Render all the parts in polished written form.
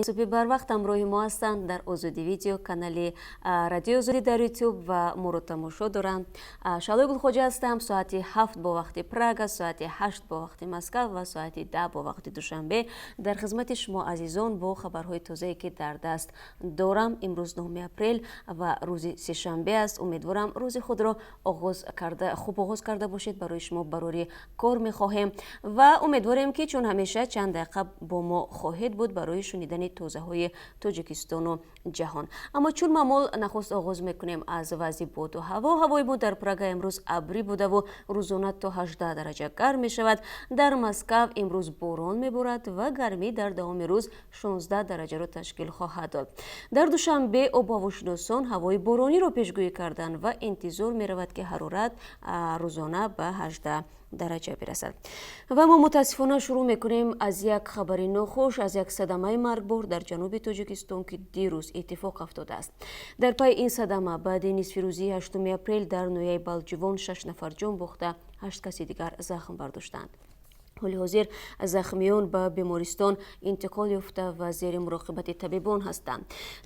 Субҳи барвақт ҳамроҳи мо ҳастанд дар Озодӣ Видео, канали Радиои Озодӣ дар Ютуб ва моро тамошо доранд. Шаҳлои Гулхоҷа ҳастам. Соати 7 бо вақти Прага, соати 8 бо вақти Москав ва соати 10 бо вақти Душанбе дар хизмати шумо азизон бо хабарҳои тозае, ки дар даст дорам. Имрӯз 9 апрел ва рӯзи сешанбе аст. Умедворам, рӯзи худро оғоз карда хуб оғоз карда бошед. Барои шумо барори кор мехоҳем ва умедворем, ки чун ҳамеша чанд дақиқа бо мо хоҳед буд барои шунидани тозаҳои Тоҷикистону ҷаҳон. Аммо чун маъмул, нахуст оғоз мекунем аз вазъи боду ҳаво. Ҳавои мо дар Прага имрӯз абрӣ будаву рӯзона то 18 дараҷа гарм мешавад. Дар Москав имрӯз борон меборад ва гармӣ дар давоми рӯз 16 дараҷаро ташкил хоҳад дод. Дар Душанбе обуҳавошиносон ҳавои борониро пешгӯӣ карданд ва интизор меравад, ки ҳарорат рӯзона ба 18 дараҷа бирасад. Ва мо мутаассифона шурӯъ мекунем аз як хабари нохуш, аз як садамаи маргбор дар ҷануби Тоҷикистон, ки дирӯз иттифоқ афтодааст. Дар пайи ин садама баъди нисфирӯзии 8 апрел дар ноҳияи Балҷувон шаш нафар ҷон бохта, ҳашт каси дигар захм бардоштанд. Ҳоли ҳозир захмиён ба бемористон интиқол ёфта ва зери муроқибати табибон ҳастанд.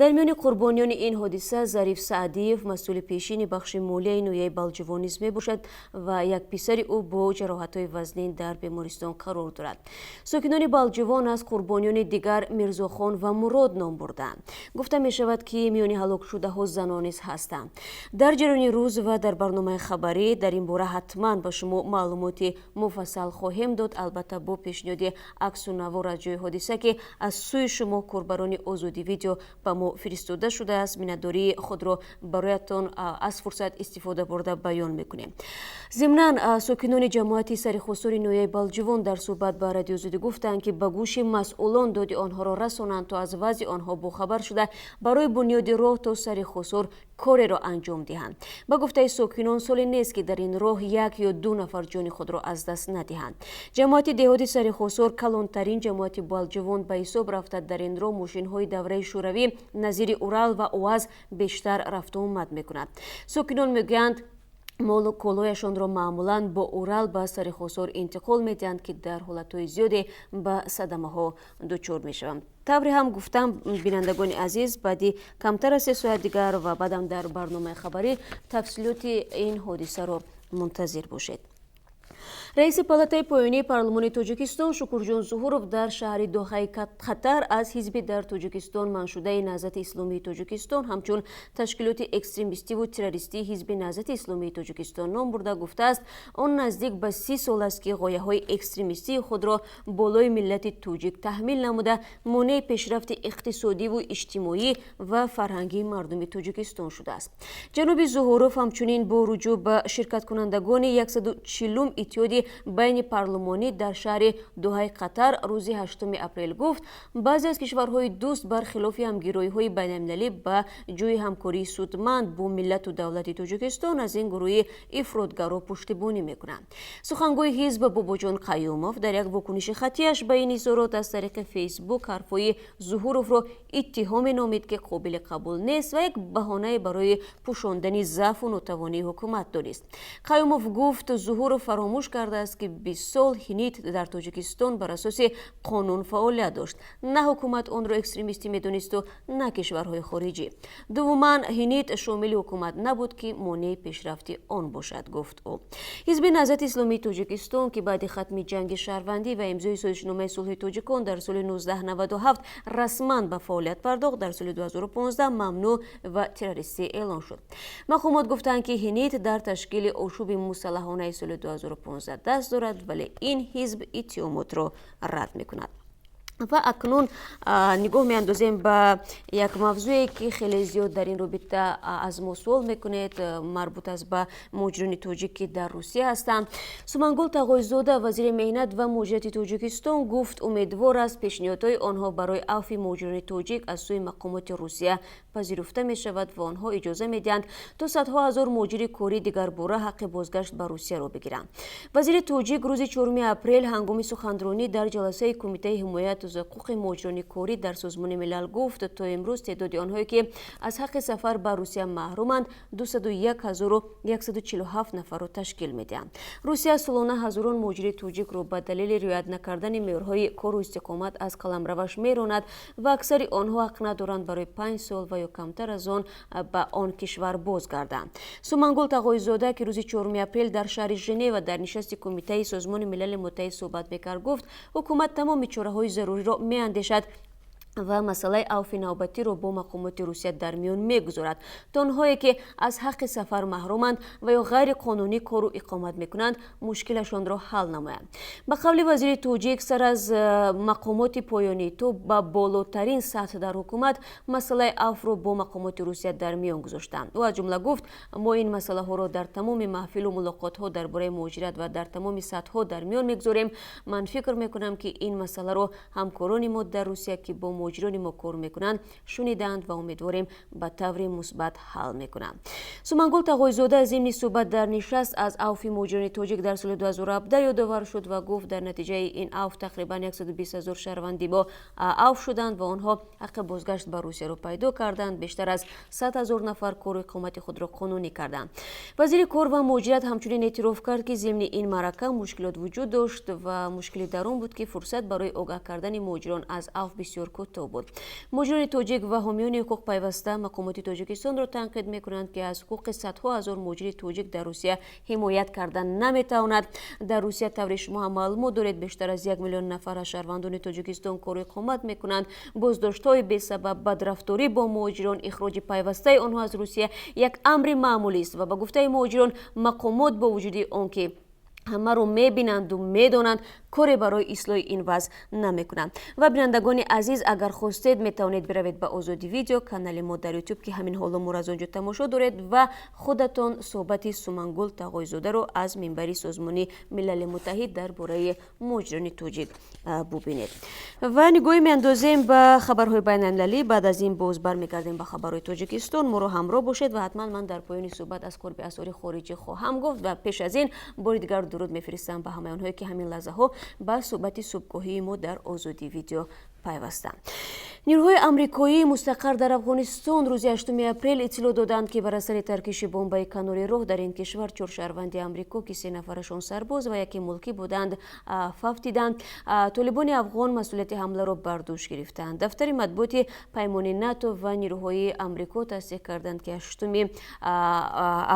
Дар миёни қурбониёни ин ҳодиса Зариф Саъдиев, масъули пешини бахши молияи ноҳияи Балҷувон низ мебошад ва як писари ӯ бо ҷароҳатҳои вазнин дар бемористон қарор дорад. Сокинони Балҷувон аз қурбониёни дигар Мирзохон ва Мурод ном бурданд. Гуфта мешавад, ки миёни ҳалокшудаҳо занон низ ҳастанд. Дар ҷараёни рӯз ва дар барномаи хабарӣ дар ин бора ҳатман ба шумо маълумоти муфассал хоҳем дод, албатта бо пешниҳоди аксу навор аз ҷои ҳодиса, ки аз сӯи шумо, корбарони Озодӣ Видео, ба мо фиристода шудааст. Миннатдории худро бароятон аз фурсат истифода бурда баён мекунем. Зимнан, сокинони ҷамоати Сарихосори ноҳияи Балҷувон дар суҳбат ба Радиои Озодӣ гуфтанд, ки ба гӯши масъулон доди онҳоро расонанд, то аз вазъи онҳо бохабар шуда, барои бунёди роҳ то Сарихосор кореро анҷом диҳанд. Ба гуфтаи сокинон, соле нест, ки дар ин роҳ як ё ду нафар ҷони худро аз даст надиҳанд. Ҷамоати деҳоти Сарихосор калонтарин ҷамоати Балҷувон ба ҳисоб рафта, дар ин роҳ мошинҳои давраи шӯравӣ назири Урал ва УАЗ бештар рафтуомад мекунад. Сокинон мегӯянд, молу колояшонро маъмулан бо Урал ба Сарихосор интиқол медиҳанд, ки дар ҳолатҳои зиёде ба садамаҳо дучор мешаванд. Тавре ҳам гуфтам, бинандагони азиз, баъди камтар аз 3 соат дигар ва баъдам дар барномаи хабарӣ тафсилоти ин ҳодисаро мунтазир бошед. Раиси палатаи поёнии парлумони Тоҷикистон Шукурҷон Зуҳуров дар шаҳри Дохаи Қатар аз ҳизби дар Тоҷикистон манъшудаи Наҳзати Исломии Тоҷикистон ҳамчун ташкилоти экстремистиву террористии Ҳизби Наҳзати Исломии Тоҷикистон ном бурда, гуфтааст, он наздик ба 30 сол аст, ки ғояҳои экстремистии худро болои миллати тоҷик таҳмил намуда, монеи пешрафти иқтисодиву иҷтимоӣ ва фарҳангии мардуми Тоҷикистон шудааст. Ҷаноби Зуҳуров ҳамчунин бо руҷӯъ ба ширкаткунандагони 140-ум иттиҳоди байни парлумонӣ дар шаҳри Доҳаи Қатар рӯзи 8 апрел гуфт, баъзе аз кишварҳои дӯст бар хилофи ҳамгироиҳои байналмилалӣ ба ҷои ҳамкории судманд бо миллату давлати Тоҷикистон аз ин гурӯҳи ифротгаро пуштибонӣ мекунанд. Сухангӯи ҳизб Бобоҷон Қаюмов дар як вокуниши хаттияш ба ин изҳорот аз тариқи Фейсбук ҳарфҳои Зуҳуровро иттиҳоме номид, ки қобили қабул нест ва як баҳонае барои пӯшондани заъфу нотавонии ҳукумат донист. Қаюмов гуфт, Зуҳуров фаромӯш кардааст, ки 20 сол ҳинит дар Тоҷикистон бар асоси қонун фаъолият дошт. На ҳукумат онро экстремистӣ медонисту на кишварҳои хориҷӣ. Дуввуман, ҳинит шомили ҳукумат набуд, ки монеи пешрафти он бошад, гуфт ӯ. Ҳизби Наҳзати Исломии Тоҷикистон, ки баъди хатми ҷанги шаҳрвандӣ ва имзои созишномаи сулҳи тоҷикон дар соли 1997 расман ба фаъолият пардохт, дар соли 2015 мамнӯъ ва террористӣ эълон шуд. Мақомот гуфтанд, ки ҳинит дар ташкили ошӯби мусаллаҳонаи соли 2015 даст дорад, вале ин ҳизб иттиҳомотро рад мекунад. Ва акнун нигоҳ меандозем ба як мавзӯе, ки хеле зиёд дар ин робита аз мо суол мекунед. Марбут аст ба муҳоҷирони тоҷик, ки дар Русия ҳастанд. Сумангул Тағойзода, вазири меҳнат ва муҳоҷирати Тоҷикистон, гуфт, умедвор аст, пешниҳодҳои онҳо барои авфи муҳоҷирони тоҷик аз сӯи мақомоти Русия пазируфта мешавад ва онҳо иҷоза медиҳанд, то садҳо ҳазор муҳоҷири корӣ дигарбора ҳаққи бозгашт ба Русияро бигиранд. Вазири тоҷик рӯзи 4 апрел ҳангоми суханронӣ дар ҷаласаи кумитаи ҳимояту ҳуқуқи муҳоҷирони корӣ дар Созмони Милал гуфт, то имрӯз теъдоди онҳое, ки аз ҳаққи сафар ба Русия маҳруманд, 201 147 нафарро ташкил медиҳанд. Русия солона ҳазорон муҳоҷири тоҷикро ба далели риоят накардани меъёрҳои кору истиқомат аз қаламраваш меронад ва аксари онҳо ҳақ надоранд барои 5 сол ва ё камтар аз он ба он кишвар бозгарданд. Сумангул Тағоизода, ки рӯзи 4 апрел дар шаҳри Женева дар нишасти Кумитаи Созмони Милали Муттаҳид суҳбат мекард, гуфт, ҳукумат тамоми чораҳои заруриро меандешад ва масъалаи авфи навбатиро бо мақомоти Русия дар миён мегузорад, то онҳое, ки аз ҳаққи сафар маҳруманд ва ё ғайриқонунӣ кору иқомат мекунанд, мушкилашонро ҳал намоянд. Ба қавли вазири тоҷик, сар аз мақомоти поёнӣ то ба болотарин сатҳ дар ҳукумат масъалаи авфро бо мақомоти Русия дар миён гузоштанд. Ӯ аз ҷумла гуфт: «Мо ин масъалаҳоро дар тамоми маҳфилу мулоқотҳо дар бораи муҳоҷират ва дар тамоми сатҳҳо дар миён мегузорем. Ман фикр мекунам, ки ин масъаларо ҳамкорони мо дар Русия, ки бо муҳоҷирони мо кор мекунанд, шунидаанд ва умедворем, ба таври мусбат ҳал мекунанд». Сумангул Тағоизода зимни суҳбат дар нишаст аз авфи муҳоҷирони тоҷик дар соли 2017 ёдовар шуд ва гуфт, дар натиҷаи ин авф тақрибан 120 ҳазор шаҳрванди мо авф шуданд ва онҳо ҳаққи бозгашт ба Русияро пайдо карданд. Бештар аз 100 ҳазор нафар кору иқомати худро қонунӣ карданд. Вазири кор ва муҳоҷират ҳамчунин эътироф кард, ки зимни ин маърака мушкилот вуҷуд дошт ва мушкили дар он буд, ки фурсат барои огаҳ кардани муҳоҷирон аз авф бисёр кӯтоҳ буд. Муҳоҷирони тоҷик ва ҳомиёни ҳуқуқ пайваста мақомоти Тоҷикистонро танқид мекунанд, ки аз ҳуқуқи садҳо ҳазор муҳоҷири тоҷик дар Русия ҳимоят карда наметавонад. Дар Русия, тавре шумо ҳам маълумот доред, бештар аз 1 миллион нафар аз шаҳрвандони Тоҷикистон кору иқомат мекунанд. Боздоштҳои бесабаб, бадрафторӣ бо муҳоҷирон, ихроҷи пайвастаи онҳо аз Русия як амри маъмулист ва ба гуфтаи муҳоҷирон, мақомот бо вуҷуди он ки ҳамаро мебинанду медонанд, коре барои ислоҳи ин вазъ намекунанд. Ва бинандагони азиз, агар хостед, метавонед биравед ба Озоди Видео, канали мо дар Ютуб, ки ҳамин ҳоло моро аз он ҷо тамошо доред, ва худатон суҳбати Сумангул Тағоизодаро аз минбари Созмони Милали Муттаҳид дар бораи муҳоҷирони тоҷик бубинед. Ва нигоҳе меандозем ба хабарҳои байналмилалӣ. Баъд аз ин боз бармегардем ба хабарҳои Тоҷикистон. Моро ҳамроҳ бошед ва ҳатман ман дар поёни суҳбат аз қурби асъори хориҷӣ хоҳам гуфт. Ва пеш аз ин бори дигар дуруд мефиристам ба ҳамаи онҳое, ки ҳамин лаҳзаҳо ба суҳбати субҳгоҳии мо дар Озодӣ Видео пайвастанд. Нирӯҳои амрикоӣ мустақар дар Афғонистон рӯзи 8 апрел иттилоъ доданд, ки бар асари таркиши бомбаи канори роҳ дар ин кишвар чор шаҳрванди Амрико, ки се нафарашон сарбоз ва яке мулкӣ буданд, фавтиданд. Толибони афғон масъулияти ҳамларо бар дӯш гирифтанд. Дафтари матбуоти паймони НАТО ва нирӯҳои Амрико тасдиқ карданд, ки 8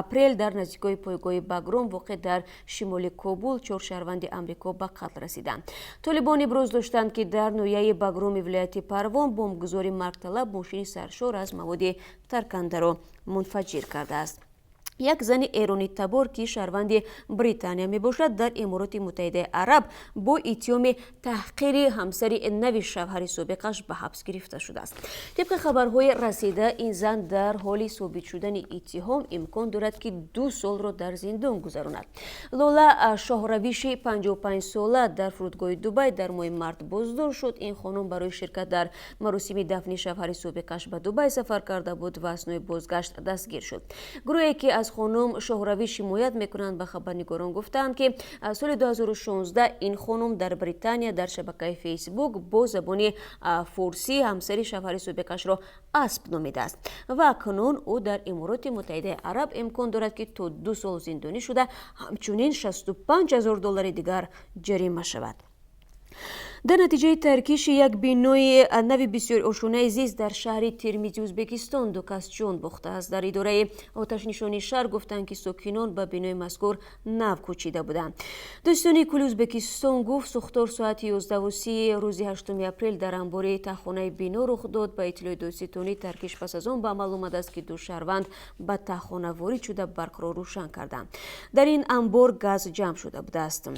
апрел дар наздикои пойгоҳи Багром, воқеъ дар шимоли Кобул, чор шаҳрванди Амрико ба қатл расиданд. Толибон иброз доштанд, ки дар ноҳияи Багроми вилояти Парвон бомбгузори маргталаб мошини саршор аз маводи таркандаро мунфаҷир кардааст. Як зани эронитабор, ки шаҳрванди Британия мебошад, дар Имороти Муттаҳидаи Араб бо иттиҳоми таҳқири ҳамсари нави шавҳари собиқаш ба ҳабс гирифта шудааст. Тибқи хабарҳои расида, ин зан дар ҳоли собит шудани иттиҳом имкон дорад, ки 2 солро дар зиндон гузаронад. Лола Шоҳравиши 55 сола дар фурудгоҳи Дубай дар моҳи март боздошт шуд. Ин хонум барои ширкат дар маросими дафни шавҳари собиқаш ба Дубай сафар карда буд ва аснои бозгашт дастгир шуд. Гурӯҳе, ки аз хонум Шоҳравиш ҳимоят мекунанд, ба хабарнигорон гуфтаанд, ки аз соли 2016 ин хонум дар Британия дар шабакаи Фейсбук бо забони форсӣ ҳамсари шавҳари собиқашро асп номидааст ва акнун ӯ дар Имороти Муттаҳидаи Араб имкон дорад, ки то 2 сол зиндонӣ шуда, ҳамчунин 65 ҳазор доллари дигар ҷарима шавад. Дар натиҷаи таркиши як бинои нави бисёрошонаи зист дар шаҳри Термизи Ӯзбекистон ду кас ҷон бохтааст. Дар идораи оташнишонии шаҳр гуфтанд, ки сокинон ба бинои мазкур нав кӯчида буданд. Додситонии кулли Ӯзбекистон гуфт, сӯхтор соати 11:30 рӯзи 8 апрел дар амбори таҳхонаи бино рух дод. Ба иттилои додситонӣ, таркиш пас аз он ба амал омадааст, ки ду шаҳрванд ба таҳхона ворид шуда, барқро рӯшан карданд. Дар ин амбор газ ҷамъ шуда будааст.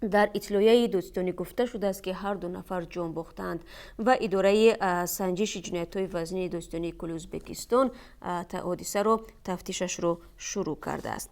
Дар иттилоияи додситонӣ гуфта шудааст, ки ҳар ду нафар ҷон бохтаанд ва идораи санҷиши ҷиноятҳои вазнини додситонии кулли Ӯзбекистон ҳодисаро тафтишашро шурӯъ кардааст.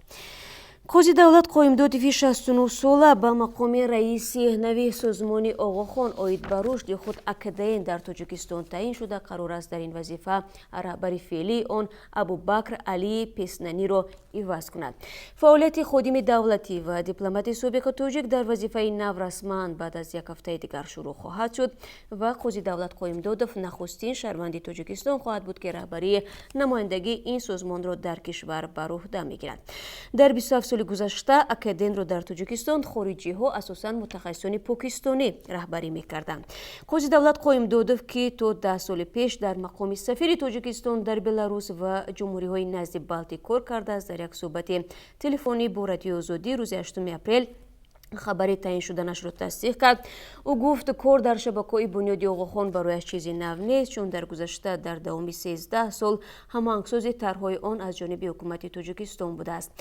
Қози Давлат Қоимдодови 69 сола ба мақоми раиси нави созмони Оғохон оид ба рушди худ АКДН дар Тоҷикистон таъин шуда, қарор аст дар ин вазифа раҳбари феълии он Абубакр Алии Песнаниро иваз кунад. Фаъолияти ходими давлатӣ ва дипломати собиқи тоҷик дар вазифаи нав расман баъд аз як ҳафтаи дигар шурӯъ хоҳад шуд ва Қози Давлат Қоимдодов нахустин шаҳрванди Тоҷикистон хоҳад буд, ки раҳбарии намояндагии ин созмонро дар кишвар бар уҳда мегирад. Дар 27 соли гузашта АКДНро дар Тоҷикистон хориҷиҳо, асосан мутахассисони покистонӣ, раҳбарӣ мекарданд. Қози Давлат Қоимдодов, ки то 10 соли пеш дар мақоми сафири Тоҷикистон дар Беларус ва ҷумҳуриҳои назди Балтик кор кардааст, дар як суҳбати телефонӣ бо Радиои Озодӣ рӯзи 8 апрел хабари таъин шуданашро тасдиқ кард. Ӯ гуфт, кор дар шабакаҳои бунёди Оғохон барояш чизи нав нест, чун дар гузашта дар давоми 13 сол ҳамоҳангсози тарҳҳои он аз ҷониби ҳукумати Тоҷикистон будааст.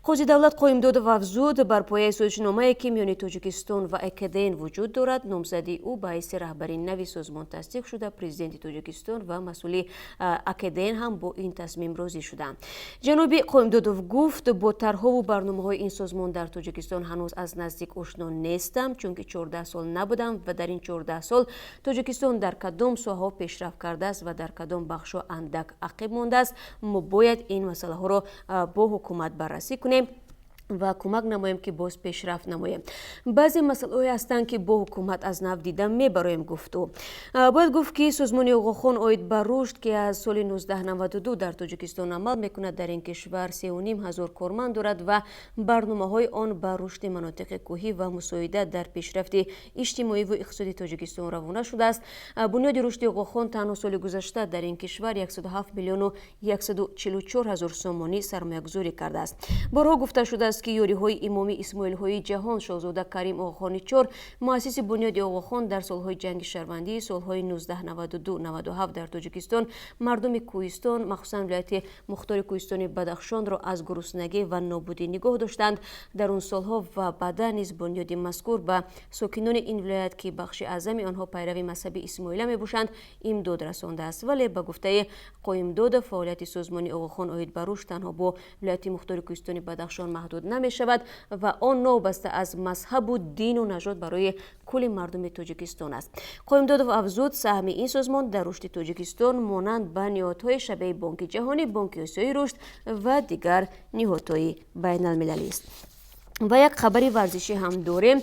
Қози Давлат Қоимдодов афзуд, бар пояи созишномае, ки миёни Тоҷикистон ва АКДН вуҷуд дорад, номзадии ӯ ба ҳайси раҳбари нави созмон тасдиқ шуда, президенти Тоҷикистон ва масъули АКДН ҳам бо ин тасмим розӣ шуданд. Ҷаноби Қоимдодов гуфт, бо тарҳҳову барномаҳои ин созмон дар Тоҷикистон ҳанӯз аз наздик ошно нестам, чунки 14 сол набудам ва дар ин 14 сол Тоҷикистон дар кадом соҳаҳо пешрафт кардааст ва дар кадом бахшҳо андак ақиб мондааст, мо бояд ин масъалаҳоро бо ҳукумат баррасӣ кунем ва кӯмак намоем, ки боз пешрафт намоем. Баъзе масъалаҳое ҳастанд, ки бо ҳукумат аз нав дида мебароем, гуфт ӯ. Бояд гуфт, ки созмони Оғохон оид ба рушд, ки аз соли 1992 дар Тоҷикистон амал мекунад, дар ин кишвар 3,5 ҳазор корманд дорад ва барномаҳои он ба рушди манотиқи кӯҳӣ ва мусоидат дар пешрафти иҷтимоиву иқтисодии Тоҷикистон равона шудааст. Бунёди рушди Оғохон танҳо соли гузашта дар ин кишвар 107 миллиону 144 ҳазор сомонӣ сармоягузорӣ кардааст. Борҳо гуфта шудааст, ки ёриҳои имоми исмоилҳои ҷаҳон, шоҳзода Карим Оғохони чор, муассиси бунёди Оғохон, дар солҳои ҷанги шаҳрвандии солҳои 1992-97 дар Тоҷикистон мардуми кӯҳистон, махсусан вилояти мухтори кӯҳистони Бадахшонро аз гуруснагӣ ва нобудӣ нигоҳ доштанд. Дар он солҳо ва баъда низ бунёди мазкур ба сокинони ин вилоят, ки бахши аъзами онҳо пайрави мазҳаби исмоила мебошанд, имдод расондааст. Вале ба гуфтаи Қоимдодов, фаъолияти созмони Оғохон оид ба рушд танҳо бо вилояти мухтори кӯҳистони Бадахшон маҳдуд намешавад ва он новобаста аз мазҳабу дину нажод барои кулли мардуми Тоҷикистон аст. Қоимдодов афзуд, саҳми ин созмон дар рушди Тоҷикистон монанд ба ниҳодҳои шабеҳи Бонки Ҷаҳонӣ, Бонки Осиёи рушд ва дигар ниҳодҳои байналмилалист. Ва як хабари варзишӣ ҳам дорем.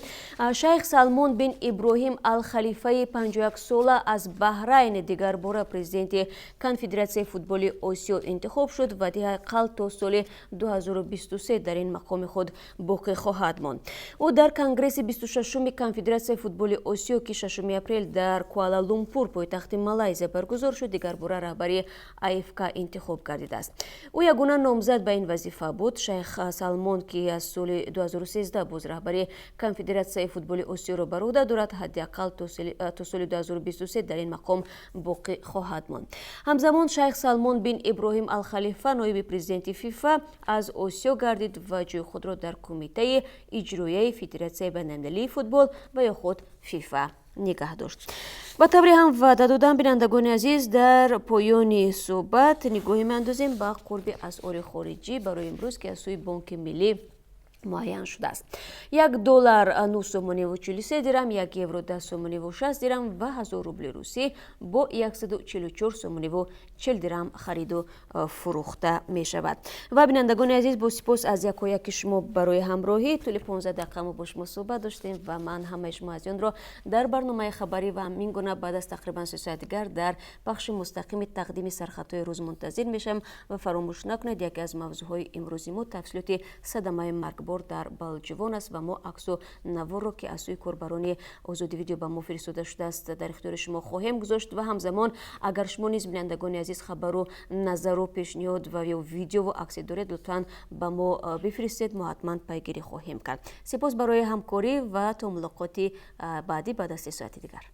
Шайх Салмон бин Иброҳим Алхалифаи 51 сола аз Баҳрайн дигарбора президенти Конфедератсияи футболи Осиё интихоб шуд ва ҳадди то соли 2023 дар ин мақоми худ боқӣ хоҳад монд. Ӯ дар конгресси 26-уми Конфедератсияи футболи Осиё, ки 6 апрел дар Куала Лумпур, пойтахти Малайзия, баргузор шуд, дигарбора раҳбари АФК интихоб гардидааст. Ӯ ягона номзад ба ин вазифа буд. Шайх Салмон, ки аз соли 2013 боз раҳбари Конфедератсияи футболи Осиёро бар уҳда дорад, ҳадди ақал то соли 2023 дар ин мақом боқӣ хоҳад монд. Ҳамзамон шайх Салмон бин Иброҳим Алхалифа ноиби президенти ФИФА аз Осиё гардид ва ҷои худро дар кумитаи иҷроияи Федератсияи байналмилалии футбол ва ё худ ФИФА нигаҳ дошт. Ба тавре ҳам ваъда додам, бинандагони азиз, дар поёни суҳбат нигоҳе меандозем ба қурби асъори хориҷӣ барои имрӯз, ки аз сӯи Бонки Миллӣ муайян шудааст. Як доллар 9 сомониву 43 дирам, як евро 10 сомониву 60 дирам ва 1000 рубли русӣ бо 144 сомониву 40 дирам хариду фурӯхта мешавад. Ва, бинандагони азиз, бо сипос аз якояки шумо барои ҳамроҳӣ. Тӯли 15 дақиқа мо бо шумо суҳбат доштем ва ман ҳамаи шумо азизонро дар барномаи хабарӣ ва ҳамин гуна баъд аз тақрибан 3 соат дигар дар бахши мустақими тақдими сархатҳои рӯз мунтазир мешавам. Ва фаромӯш накунед, яке аз мавзӯъҳои имрӯзи мо тафсилоти садамаи маргбор дар Балҷувон аст ва мо аксу наворро, ки аз сӯи корбарони Озоди Видео ба мо фиристода шудааст, дар ихтиёри шумо хоҳем гузошт. Ва ҳамзамон, агар шумо низ, бинандагони азиз, хабару назару пешниҳод ва ё видеову аксе доред, лутфан ба мо бифиристед, мо ҳатман пайгирӣ хоҳем кард. Сипос барои ҳамкорӣ ва то мулоқоти баъдӣ баъд аз 3 соати дигар.